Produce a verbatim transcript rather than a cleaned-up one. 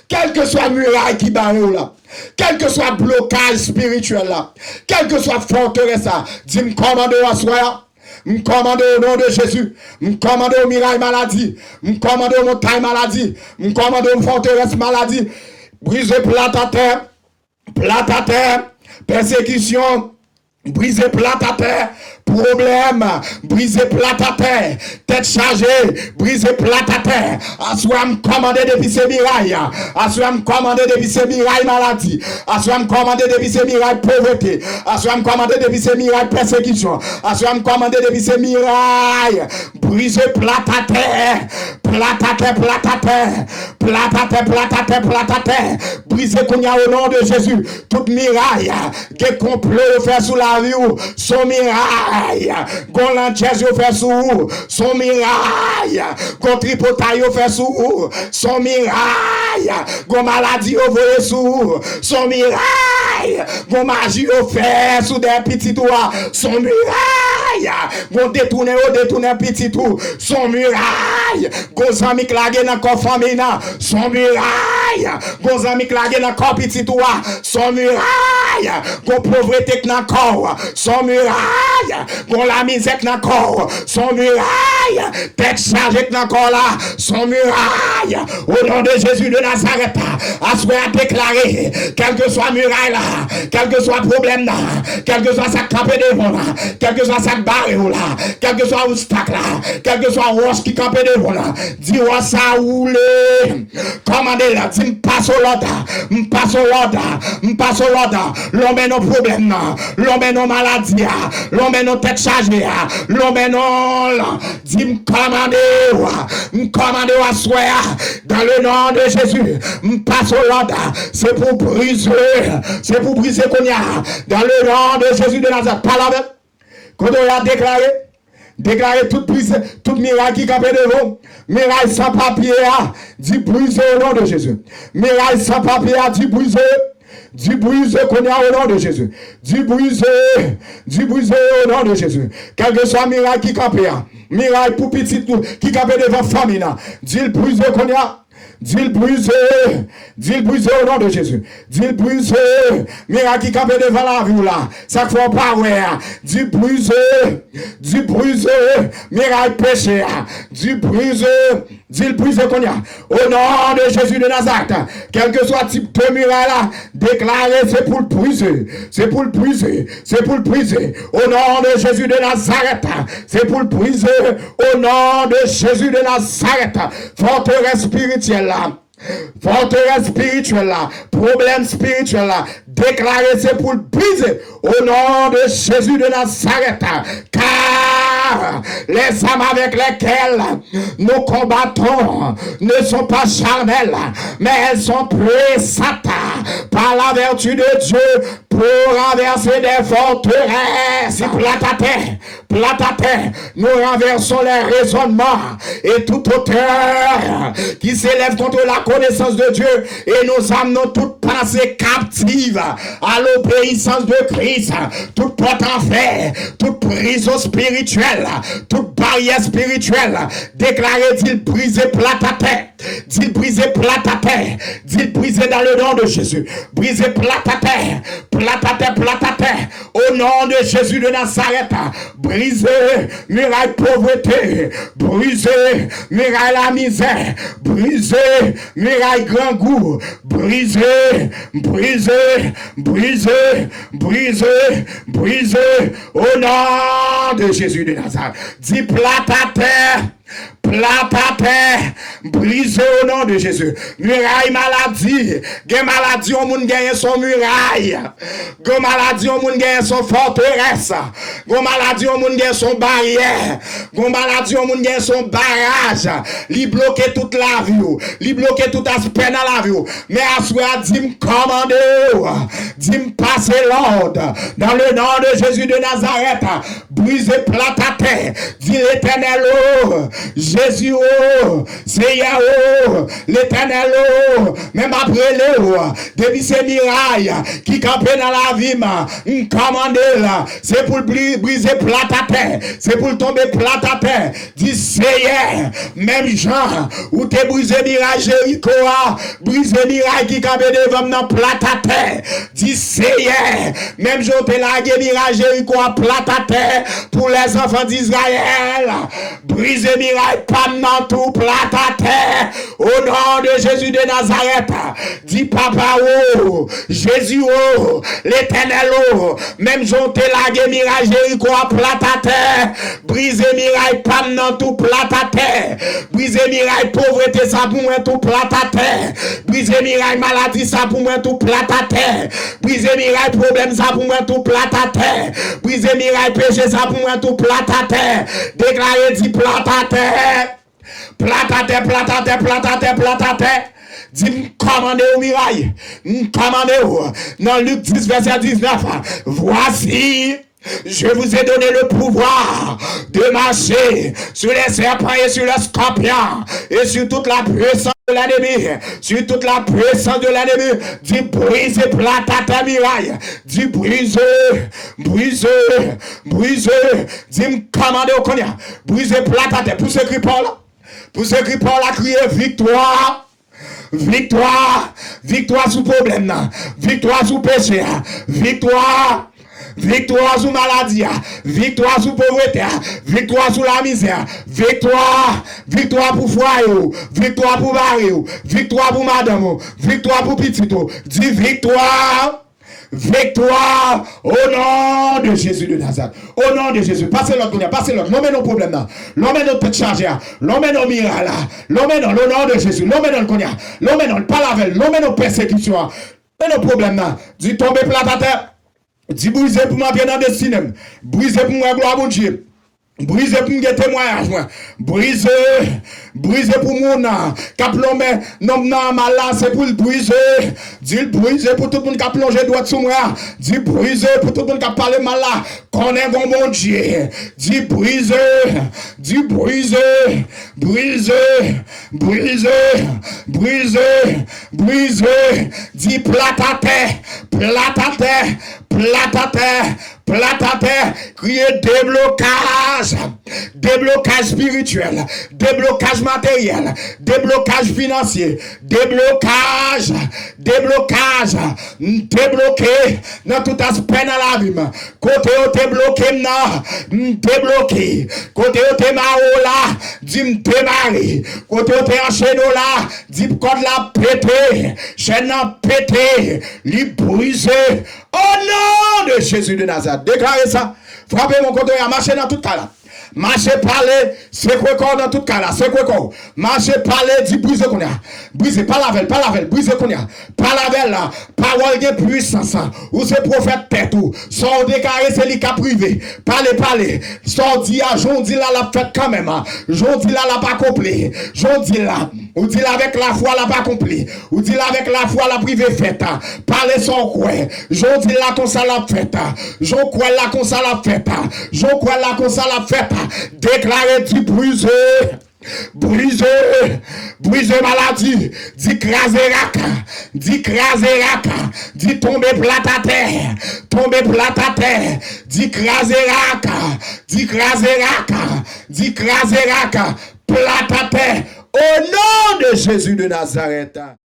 Kèlkeswa miray ki bare w la, kèlkeswa blokaj espirityèl la, kèlkeswa fòterès la, di, "M kòmande w aswè a. M kòmande w o non de Jezi. M kòmande w miray maladi. M kòmande w montay maladi. M kòmande w fòterès maladi. Brize plat atè, plat atè, pèsekisyon, brize plat atè, pwoblèm, brize plat atè, tèt chaje, brize plat atè." Aswè a m kòmande depi se miray. Aswè a m kòmande depi se miray maladi. Aswè a m kòmande depi se miray povrete. Aswè a m kòmande depi se miray pèsekisyon. Aswè a m kòmande depi se miray. Brize plat atè. Plat atè, plat atè. Plat atè, plat atè, plat atè. Brize kounye a o non de Jezi. Tout miray. Gen konplo yo fè sou lavi w, s on miray. Gon landjèz yo fè sou ou, s on miray. Gon tripotay yo fè sou ou, s on miray. Gon maladi yo voye sou ou, s on miray. Gon maji yo fè sou dèyè pitit ou a, s on miray. Gon detounen yo detounen pitit ou, s on miray. Gon zanmi k lage nan kò fanmi nan, s on miray. Gon zanmi k lage nan kò pitit ou a, s on miray. Gon povrete k nan kò w, s on miray. Gon lamizè k nan kò w, s on miray. Tèt chaje k nan kò w la, s on miray. O non de Jezi de Nazarèt, aswè a deklare, kèlkeswa miray la, kèlkeswa pwoblèm nan, kèlkeswa sa k kanpe devan w la, kèlkeswa sa k bare w la, kèlkeswa obstak la, kèlkeswa wòch ki kanpe devan w la, di wòch sa woule. Kòmande l, di, "M pase w lòd, m pase w lòd, m pase w lòd." Lonmen non pwoblèm nan, lonmen non maladi a, lonmen non tèt chaje a, lonmen non l. Di, "M kòmande w, m kòmande w aswè a, dans le nom de Jésus." M pase w lòd, se pou brize, se pou brize kounye a, dans le nom de Jésus de Nazareth. Pale avè l. Kote w ye a, deklare. Deklare tout brize, tout miray ki kanpe devan w. Miray san papye a, di, "Brize o non de Jezi." Miray san papye a, di, "Brize." Di, "Brize kounye a o non de Jezi." Di, "Brize." Di, "Brize o non de Jezi." Kèlkeswa miray ki kanpe a, miray pou pitit ou ki kanpe devan fanmi nan, di l, "Brize kounye a." Di l, "Brize." Di l, "Brize o non de Jezi." Di l, "Brize." Miray ki kanpe devan lavi w la, sa k fè w pa wè a, di, "Brize." Di, "Brize." Miray peche a, di, "Brize." Di l, "Brize kounye a. O non de Jezi de Nazarèt." Kèlkeswa tip de miray la, deklare se pou l brize. Se pou l brize. Se pou l brize. O non de Jezi de Nazarèt. Se pou l brize. O non de Jezi de Nazarèt. Fòterès espirityèl la. Fòterès espirityèl la. Pwoblèm espirityèl la. Deklare se pou l brize. Au nom de Jésus de Nazareth, car les armes avec lesquelles nous combattons ne sont pas charnelles, mais elles sont puissantes par la vertu de Dieu pour renverser des forteresses. Plat atè, plat atè, nous renversons les raisonnements et toute hauteur qui s'élève contre la connaissance de Dieu et nous amenons toute pensée captive à l'obéissance de Christ. Tout pòt anfè, tout prizon espirityèl, tout baryè espirityèl, deklare, di l brize plat atè. Di l brize plat atè. Di l brize dans le nom de Jésus. Brize plat atè. Plat atè, plat atè. Au nom de Jésus de Nazareth. Brize miray povrete. Brize miray lamizè. Brize miray grangou. Brize, brize, brize, brize, brize. Au nom de Jésus de Nazareth. Di plat atè. Plat atè, brize au nom de Jésus. Miray maladi. Gen maladi yon moun genyen s on miray. Gen maladi yon moun genyen s on fòterès. Gen maladi yon moun genyen s on baryè. Gen maladi yon moun genyen s on baraj. Li bloke tout lavi w. Li bloke tout aspè nan lavi w. Men aswè a di m kòmande w. Di m pase lòd. Dans le nom de Jésus de Nazareth, brize plat atè. Di Letènèl o, Jezi o, Seyè o, Letènèl o, men m ap rele w. Depi se miray ki kanpe nan lavi m, m kòmande l. Se pou l bri-, brize plat atè. Se pou l tonbe plat atè. Di, Seyè, menm jan ou te brize miray Jeriko a, brize miray ki kanpe devan m nan plat atè. Di, Seyè, menm jan ou te lage miray Jeriko a plat atè pou lèzanfan d'Izrayèl, brize miray pa m nan tou plat atè. O non de Jezi de Nazarèt, di, Papa o, Jezi o, Letènèl o, menm jan w te lage miray Jeriko a plat atè, brize miray pa m nan tou plat atè. Brize miray povrete sa pou mwen tou plat atè. Brize miray maladi sa pou mwen tou plat atè. Brize miray pwoblèm sa pou mwen tou plat atè. Brize miray peche sa pou mwen tou plat atè. Deklare, di, plat atè. Plat atè, plat atè, plat atè, plat atè. Di, m kòmande w miray. M kòmande w. Nan Lik dis vèsè diznèf, Voici, je vous ai donné le pouvoir de marcher sur les serpents et sur les scorpions et sur toute la puissance de l'ennemi, sur toute la puissance de l'ennemi. Di, brize plat atè miray. Di, brize, brize, brize. Di, m kòmande w kounye a. Brize plat atè. Pouse kri pa w la. Pouse kri pa w la, kriye viktwa. Viktwa. Viktwa sou pwoblèm nan. Viktwa sou peche a. Viktwa. Viktwa sou maladi a. Viktwa sou povrete a. Viktwa sou lamizè a. Viktwa. Viktwa pou fwaye w. Viktwa pou mari w. Viktwa pou madanm ou. Viktwa pou pitit ou. Di, viktwa. Viktwa, o non de Jezi de Nazarèt. O non de Jezi. Pase lòd kounye a, pase lòd. Lonmen non pwoblèm nan. Lonmen non tèt chaje a. Lonmen non miray la. Lonmen non, o non de Jezi. Lonmen non kounye a. Lonmen non, pale avè l. Lonmen non pèsekisyon an. Lonmen non pwoblèm nan. Di, tonbe plat atè. Di, brize pou m antre nan destine m. Brize pou m wè glwa Bondye. Brize pou m gen temwayaj mwen. Brize. Brize pou moun k ap lonmen nonm nan mal la, se pou l brize. Di l brize pou tout moun k ap lonje dwèt sou mwen a. Di brize pou tout moun k ap pale mal la. Konnen gon Bondye. Di brize. Di brize. Brize. Brize. Brize. Brize. Di plat atè. Plat atè. Plat atè. Plat atè, kriye deblokaj, deblokaj espirityèl, deblokaj materyèl, deblokaj finansye, deblokaj, deblokaj, m debloke nan tout aspè nan lavi m. Kote yo te bloke m nan, m debloke. Kote yo te mare w la, di m demare. Kote yo te anchene w la, di kòd la pete, chèn nan pete, li brize. O non de Jezi de Nazarèt, deklare sa. Frape men w kote w ye a, mache nan tout kay la. Mache pale, sekwe kò w nan tout kay la, sekwe kò w. Mache pale, di brize kounye a. Brize, pale avè l, pale avè l, brize kounye a. Pale avè l la. Pawòl gen pwisans. Ou se pwofèt tèt ou. Sa w deklare, se li k ap rive. Pale, pale. Sa w di a, jan w di l la, l ap fèt kanmenm. Jan w di l la, l ap akonpli. Jan w di l la. Ou di l avèk lafwa, l ap akonpli. Ou di l avèk lafwa, l ap rive fèt. Pale sa w kwè. Jan w di l la konsa l ap fèt. Jan w kwè l la konsa l ap fèt. Jan w kwè l la konsa l ap fèt. Deklare, di brize. Brize. Brize maladi. Di kraze rak. Di kraze rak. Di tonbe plat atè. Tonbe plat atè. Di kraze rak. Di kraze rak. Di kraze rak. Plat atè. O non de Jezi de Nazarèt.